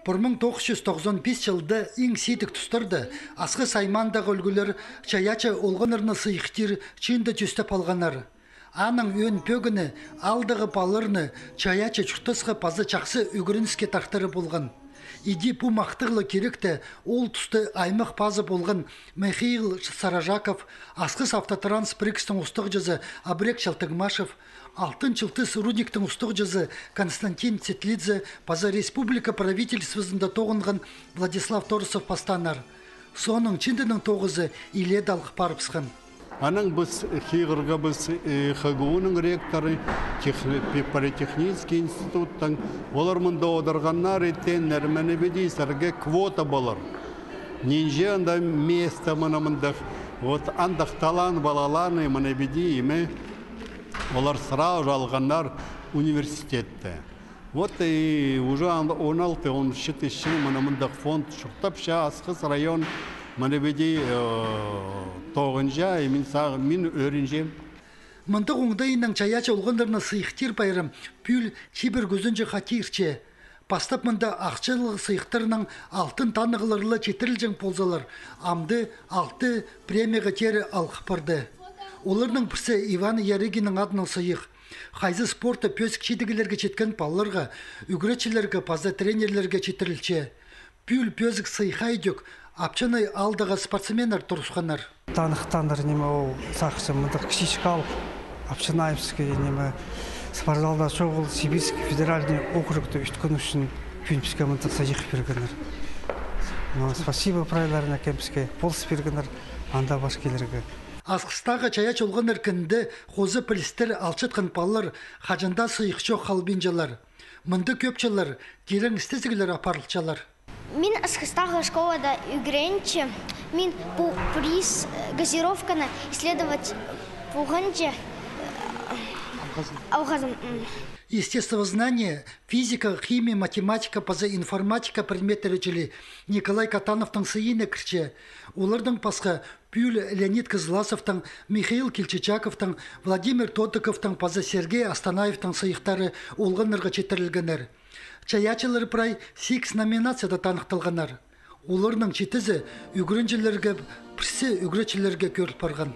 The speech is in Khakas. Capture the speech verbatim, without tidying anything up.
Пір муң тоғыс чӱс тоғызон пис чылда иң сидік тустарда Асхыс аймаандағы ӱлгӱлер чайаачы олғаннарны сыйыхтир чыынды тӧстеп алғаннар. Аның ӧӧн пӧгіні аалдағы палаларны чайаачы чуртасха паза чахсы ӱгреніске тартыры полған. Иди пу махтағлығ киректе ол туста аймах пазы полған Михаил Саражаков, Асхыс автотранс пірігістің устағҷызы Абрек Чалтыгмашев, Алтын Чылтыс рудниктің устағҷызы Константин Цитлидзе паза республика правительствозында тоғынған Владислав Торосов пастааннар. Соонаң чыындының тоғызы илееде алғып парыбысхан. Анаң піс хығырғабыс, э, ХГУ-ның ректоры, техни-, пе-, политехнический институттаң, олар мында одырғаннар, иттееннер, мына піди сірерге квота полар. Нинҷе анда место мына мындағ, вот андағ талант палаларны мына піди, име, олар сразу же алғаннар университетте. Вот и уже ан-, он алты, он читі чыл мына мындағ фонд чуртапча, Асхыс район, мына піди, э, тоғынча, и мин сағ-, мин ӧрінчем. Мындағ оңдайынаң чайаачы олғаннарны сыйыхтир пайрам пӱӱл чибіргі ӱзінҷі хати иртче. Пастап мында ахчалығ сыйыхтарнаң алтын танығлар ла читірілҷең ползалар, амды алты премияға теере алғып парды. Оларның пірсі Иван Ярыгиннің адынаң сыйых. Хайзы спортта пӧзік чидіглерге читкен палаларға, ӱгретчілерге паза тренерлерге читірілче. Пӱӱл пӧзік сыйыхха идӧк Апчанай аалдағы спортсменнер турысханнар. Таныхтанар ниме ол сағынчам, мындағ кічіҷек аал, Апчанайымская ниме, спортзалда чоғыл, Сибирский федеральный округта ӧткені ӱчӱн пӱӱн піске мындағ сыйых пиргеннер. Ну, спасибо прайларына, кем піске полыс пиргеннер, анда пар килерге. Асхыстағы чайаачы олғаннар кінінде хоза пілістер алчатхан палалар хаҷан даа сыйых чох халбинчалар. Мында кӧп чыллар тирең істезіглер апарылчалар. Мин Асхыстағы школада ӱгренчем. Мин пу приз, э, газировканы исследовать полғанҷа, э, алғазым. М. Естествознание, физика, химия, математика паза информатика предметтері чіли Николай Катановтың сыйиина кірче. Олардаң пасха пӱӱл Леонид Кызласовтың, Михаил Кильчичаковтың, Владимир Тодыковтың паза Сергей Астанаевтің сыйыхтары олғаннарға читірілгеннер. Чайаачылар прай сигіс номинацияда таныхталғаннар. Оларның читізі ӱгренҷілерге, пірсі ӱгретчілерге кӧріл парған.